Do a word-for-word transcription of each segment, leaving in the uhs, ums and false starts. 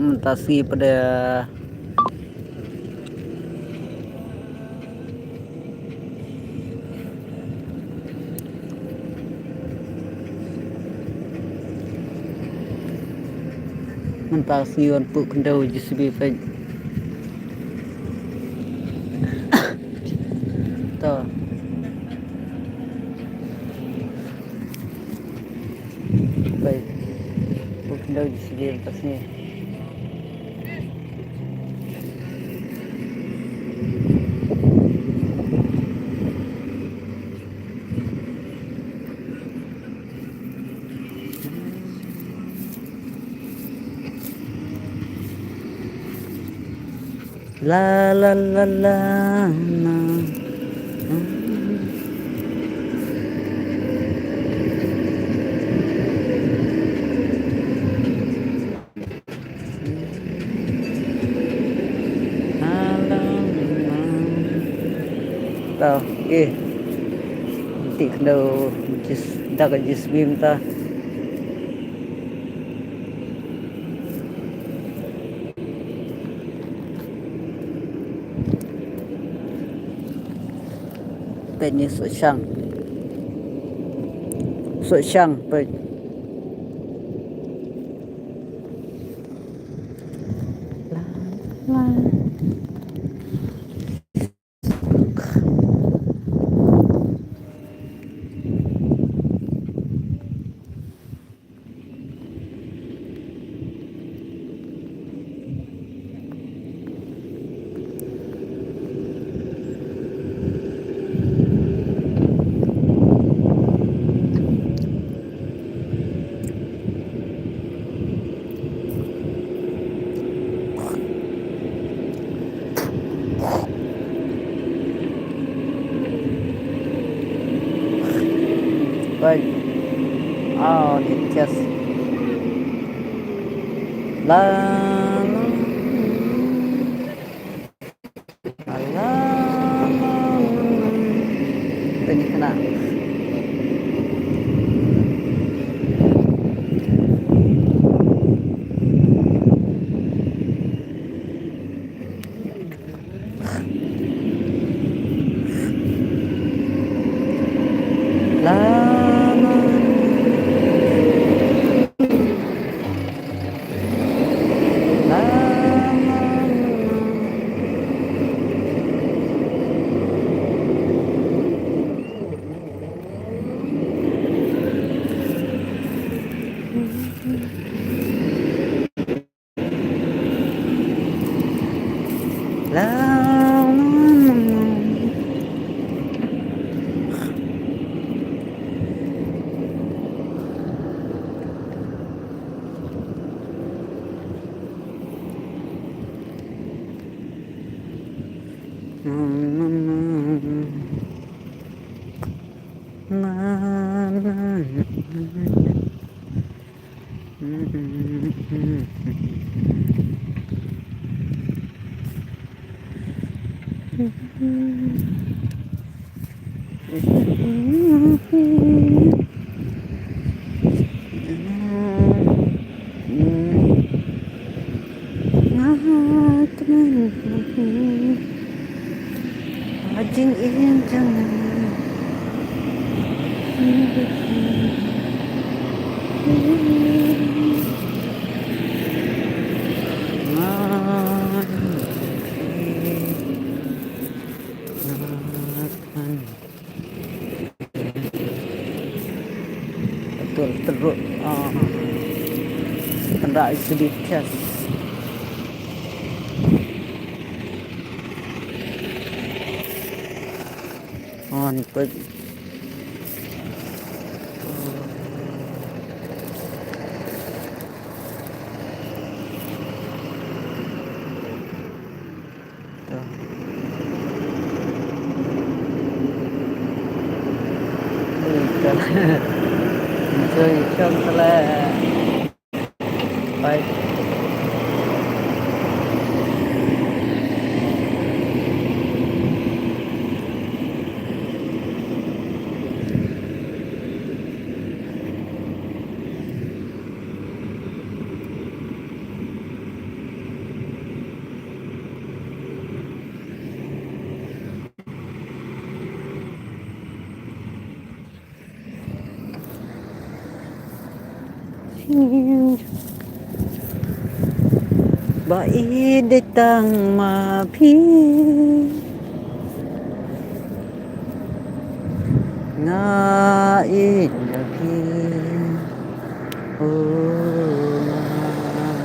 Mynta sngi pat de. Mynta sngi wan puk khyndew J C B peit. To. Peit. Puk khyndew J C B mynta sngi. La la la la la. Tau, eh. Tik no, jis, dak jis bim ta. Peit ni soh shang. Soh shang, peit. Peit. Oh, ni test. La, la, la, la. Peit ni kane. Betul teruk. Ah. Tanda sedih kes. Ah, ni pun. Ba i dei tang ma phi. Nga i ïa phi. O nga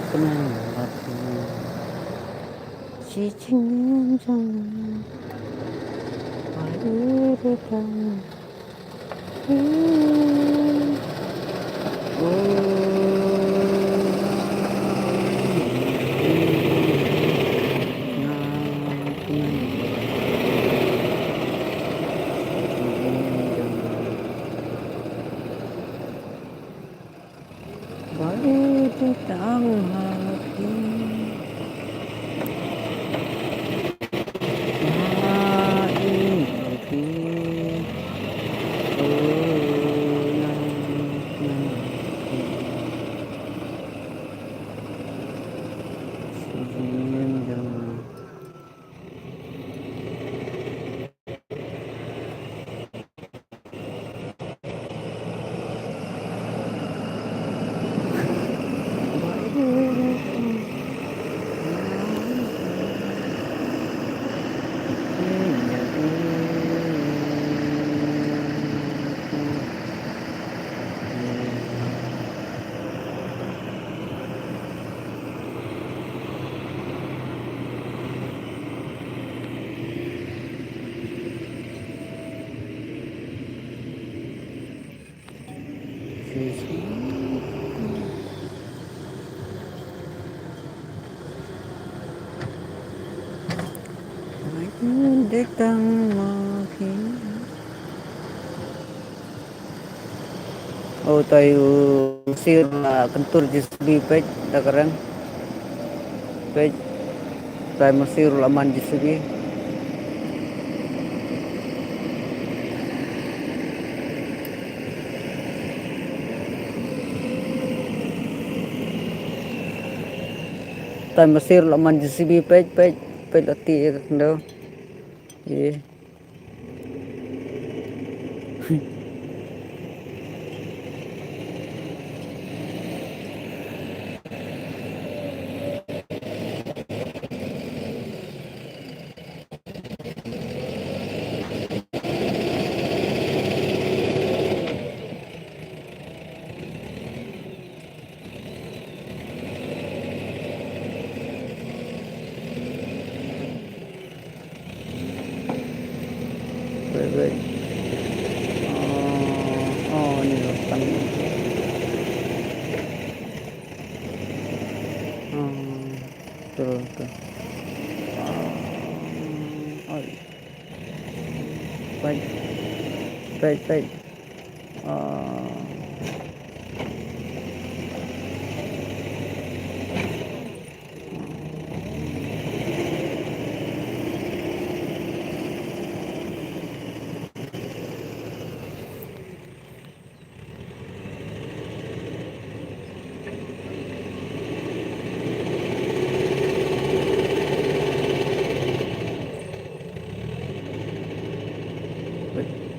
kmen ma phi. Shi jingim jong nga. Ba i dei tang Dei tang ma phi. O, tai u Sir la kyntur J C B peit da ka reng. Peit. Tai Masir la man J C B. Tai Masir la man J C B peit, peit, peit la tih ïa ka khyndew. Ïe. Wait, wait. Oh, oh, ini loh, tang. Oh, betul, betul. Oh, oh. Peit. Peit, peit. Ah.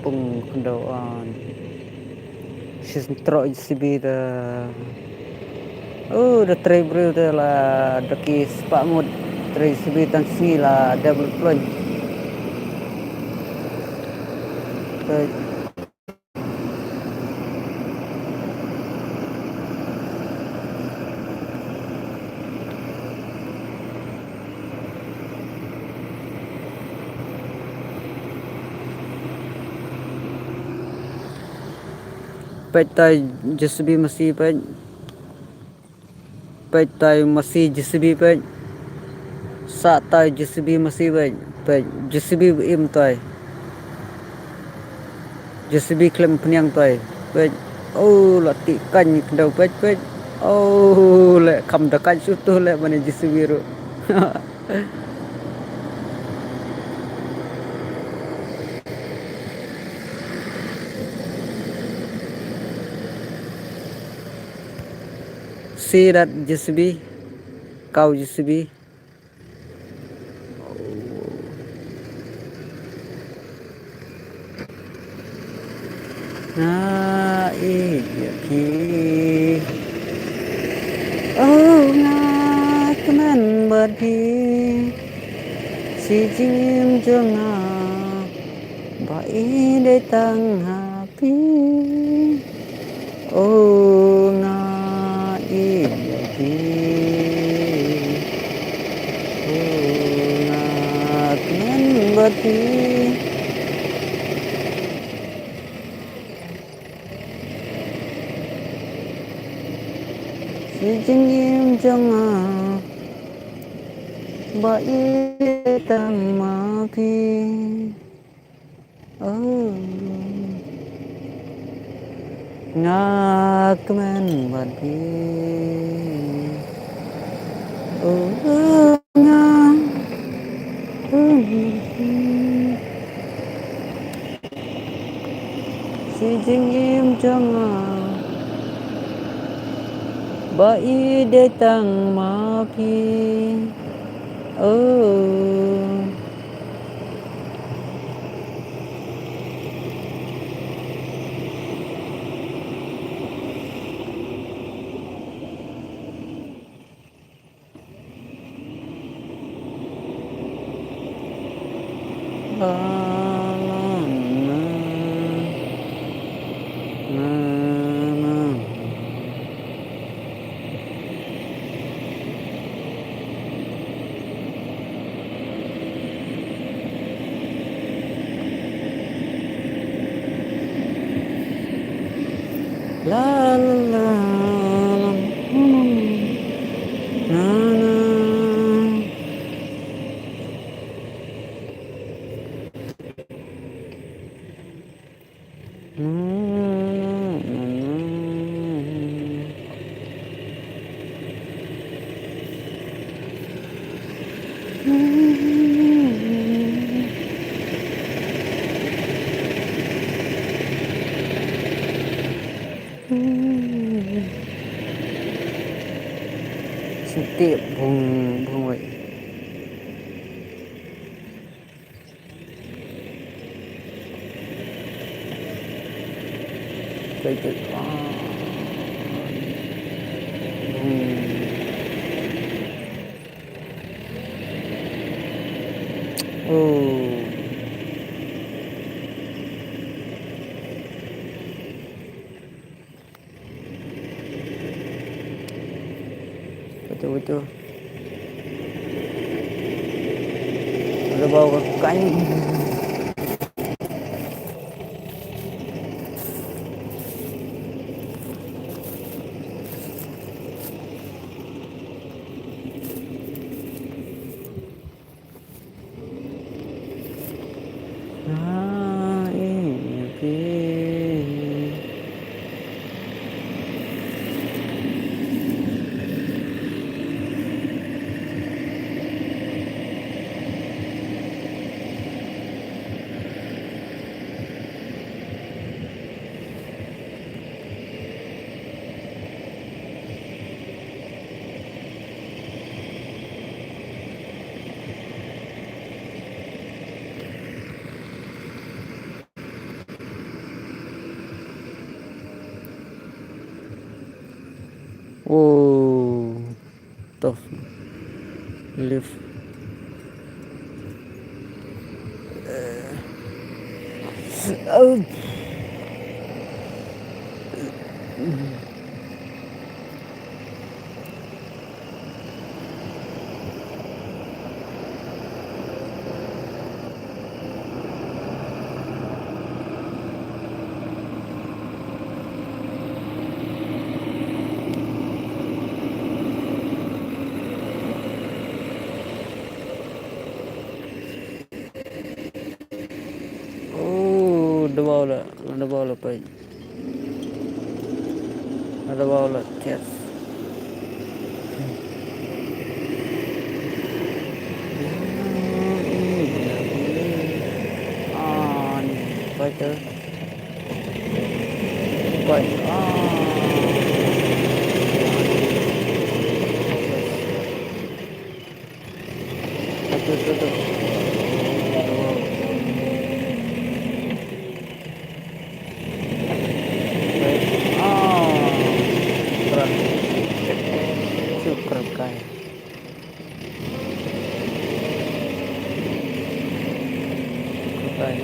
Pung khyndew an. Shisien troh J C B da. Oh, da trei briew da la da ki spah ngut trei J C B tang sngi la double plunge. Te Peit tai J C B masi peit. Peit tai masi J C B peit. Sah tai J C B masi peit. Peit J C B im tai. J C B khlem pynïang tai. Peit. Oh, la tih kaiñ khyndew peit, peit. Oh, leh kham da kaiñ shuh to leh mane J C B ruh. See that J C B, cow J C B. Nga ïeit ïa phi. Oh, nga kmen bad phi, shi jingim jong nga ba i dei tang ha phi. Oh, nga i dei phi. Oh, nga kmen bad phi. Shi jingim jong nga ba i tang ma phi. Oh, nga kmen bad phi. Oh, nga kmen bad phi. Shi jingim jong nga ba i dei tang ma phi. Oh. La, la, la, la, la, la. Sentiap bung bung wei. Kai kai. Ah. Hmm. Oh. Betul, betul. Ada bau ke kain. Oh, tough. Lift. Oh. Oh, da bau la, da bau la peit. Da bau la test. Ah, ni, peit tu. Peit. Ah. Betul, betul, betul. Ah, berat. Kyrkai. Kyrkai.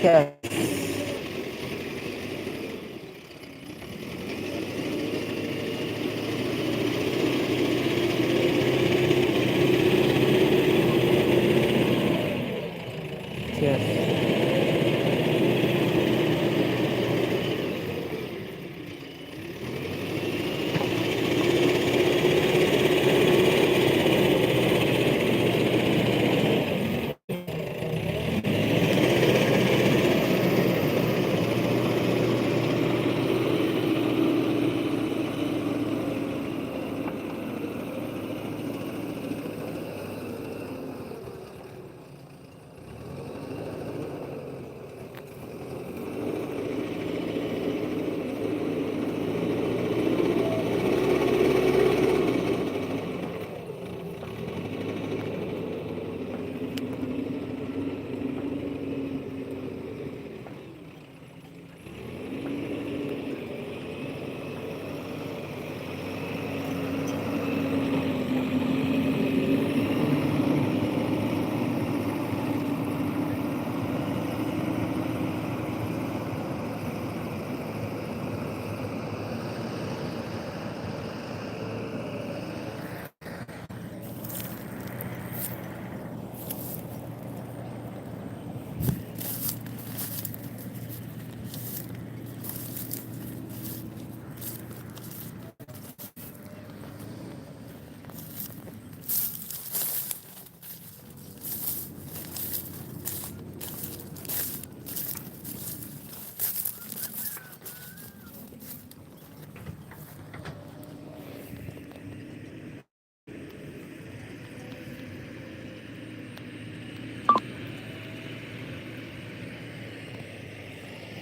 Yes. Yes.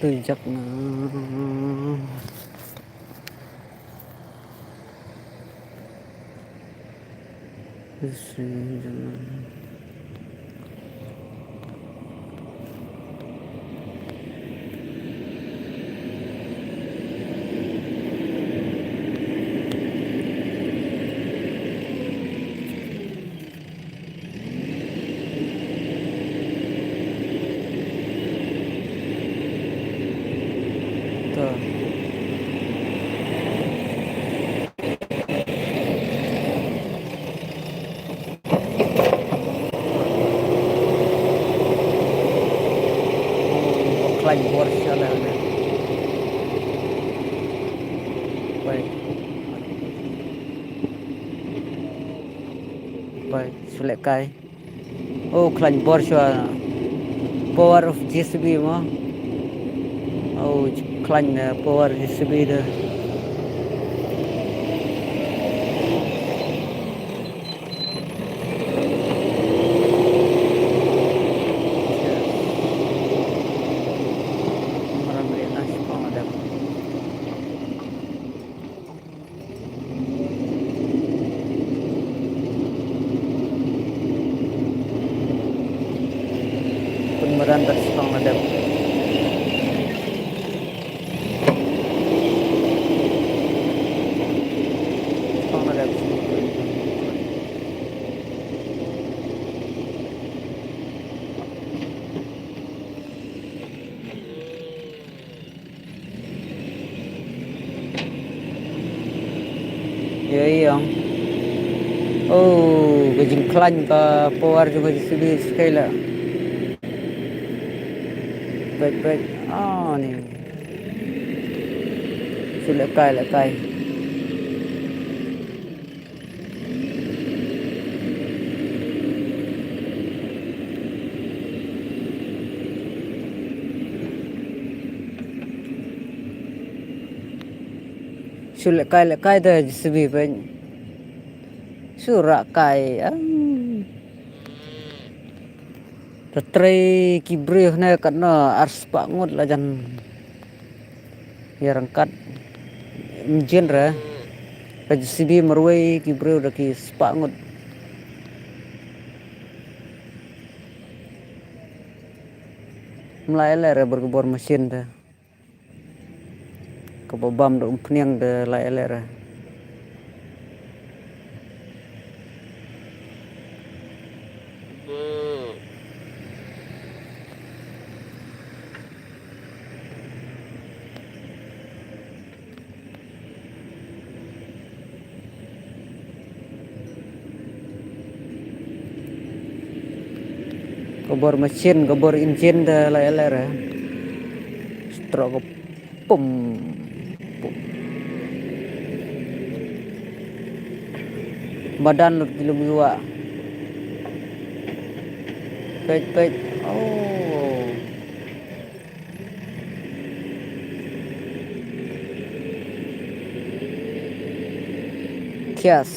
Tu jak na. Khlaiñ bor shalane. Bai. Bai, shu lehkai. Oh, khlaiñ bor shuwa. Power of J C B mo. Oh, khlaiñ na power J C B da. Maram re na shipang adep. Pynmadan da shipang adep. Shipang adep. Ïa ïong. Oh, ka jingkhlaiñ ka power jong ka J C B skei la. Peit, peit. Ah, ni. Shu lehkai, lehkai. Shu lehkai lehkai da J C B pyn. Shu rah kai. Am. Te trei ki briew ne katno, ar spah ngut la jan. Ïa ryngkat. Mjin re. Ka J C B marwei ki briew da ki spah ngut. Lai lere bor ka bor machine te. Kaba bam da umphniang da lai lere. Ka bor machine, ka bor engine da lai lere. Stroke pum. Pum. Madan lut ki lum yuwa. Peit, peit. Oh. Kias.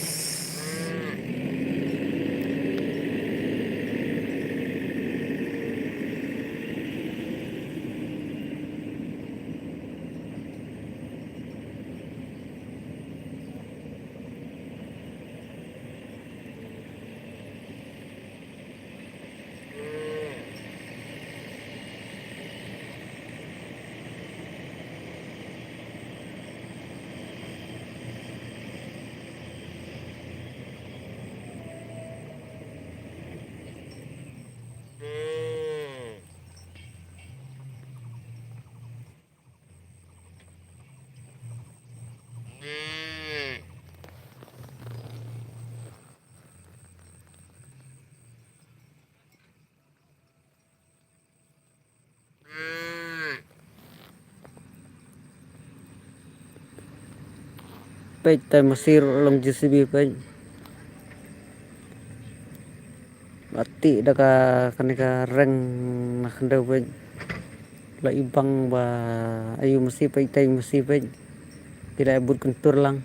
Peit tai masi ruh long J C B peit. Ba tih da ka kane ka reng na khyndew peit. La i bang ba ayu masi peit tai masi peit. Ki la bud kyntur lang.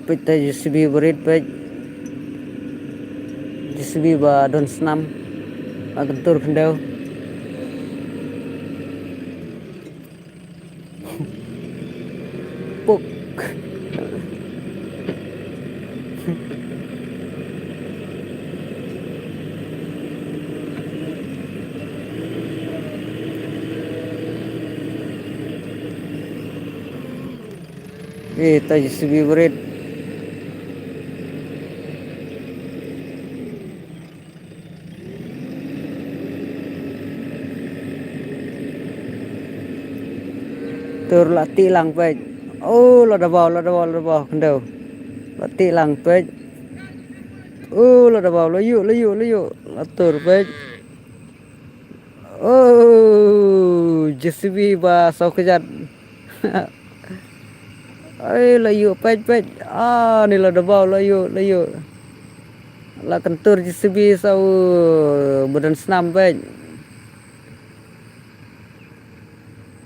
Peit te J C B barit peit. J C B ba don snam. Ba kyntur khyndew. Puk. Eh, ta J C B barit. Tur la tih lang peit. Oh, la dabaw, la dabaw, la dabaw khyndew. La tih lang peit. Oh, la dabaw, la ïuh, la ïuh, la ïuh. La tur peit. Oh, J C B ba saw kjat. Ai, la ïuh peit peit. Ah, ni la dabaw, la ïuh, la ïuh. La kyntur J C B saw ba don snam peit.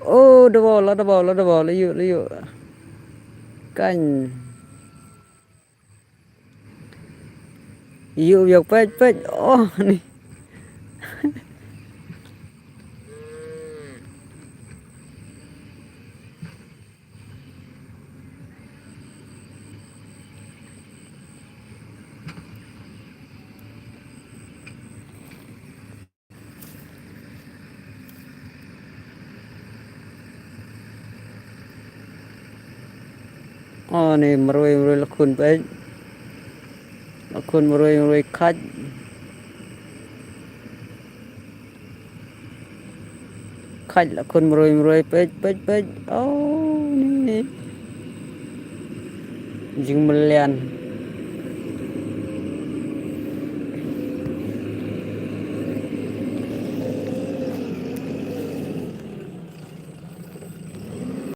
Oh, dabaw, la dabaw, la dabaw, la ïuh, la ïuh. Kan. Ïuh ïuh peit peit. Oh, ni. Oh, ni marwei marwei la khun peit. La khun marwei marwei khait. Khait la khun marwei marwei peit peit peit. Oh, ni. Jingmyllian.